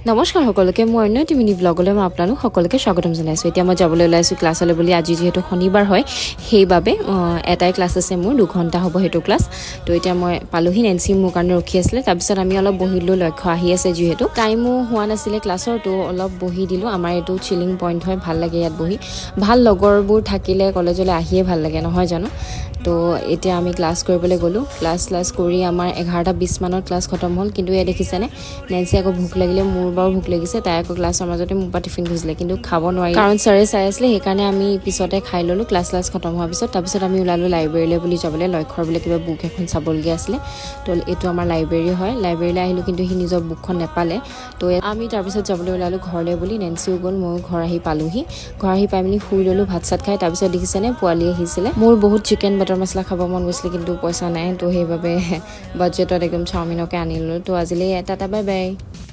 নমস্কাৰ সকলোকে, মোৰ অন্য এটি মিনি ব্লগলৈ মই আপোনালোক সকলোকে স্বাগতম জনাইছোঁ। এতিয়া মই যাবলৈ ওলাইছোঁ ক্লাছলৈ বুলি। আজি যিহেতু শনিবাৰ হয়, সেইবাবে এটাই ক্লাছ আছে মোৰ, 2 ঘণ্টা হ'ব সেইটো ক্লাছ। তো এতিয়া মই পালোহি, নেন্সি মোৰ কাৰণে ৰখি আছিলে। তাৰপিছত আমি অলপ বহি দিলোঁ, লক্ষ্য আহি আছে যিহেতু। টাইমো হোৱা নাছিলে ক্লাছৰ, তো অলপ বহি দিলোঁ। আমাৰ এইটো চিলিং পইণ্ট হয়, ভাল লাগে ইয়াত বহি। ভাল লগৰবোৰ থাকিলে কলেজলৈ আহিয়ে ভাল লাগে, নহয় জানো? তো এতিয়া আমি ক্লাছ কৰিবলৈ গ'লোঁ। ক্লাছ ক্লাছ কৰি আমাৰ 11টা 20 মানত ক্লাছ খতম হ'ল। কিন্তু এয়া দেখিছেনে, নেন্সি আকৌ ভোক লাগিলে। মোৰ বাৰু ভোক লাগিছে, তাই আকৌ ক্লাছৰ মাজতে মোৰ পৰা টিফিন খুজিলে, কিন্তু খাব নোৱাৰি, কাৰণ ছাৰে চাই আছিলে। সেইকাৰণে আমি পিছতে খাই ল'লোঁ, ক্লাছ ক্লাছ খতম হোৱাৰ পিছত। তাৰপিছত আমি ওলালোঁ লাইব্ৰেৰীলৈ বুলি যাবলৈ, লক্ষ্যৰ বোলে কিবা বুক এখন চাবলগীয়া আছিলে। তো এইটো আমাৰ লাইব্ৰেৰী হয়। লাইব্ৰেৰীলৈ আহিলোঁ, কিন্তু সি নিজৰ বুকখন নাপালে। তো আমি তাৰপিছত যাবলৈ ওলালোঁ ঘৰলৈ বুলি। নেন্সিও গ'ল, ময়ো ঘৰ আহি পালোহি। ঘৰ আহি পাই মেলি শুই ল'লোঁ ভাত চাত খাই। তাৰপিছত দেখিছেনে, পোৱালি আহিছিলে। মোৰ বহুত চিকেন বাটাৰ মছলা খাব মন গৈছিলে, কিন্তু পইচা নাই। তো সেইবাবে বাজেটত একদম চাওমিনকে আনি ল'লোঁ। তো আজিলৈ tata, bye bye.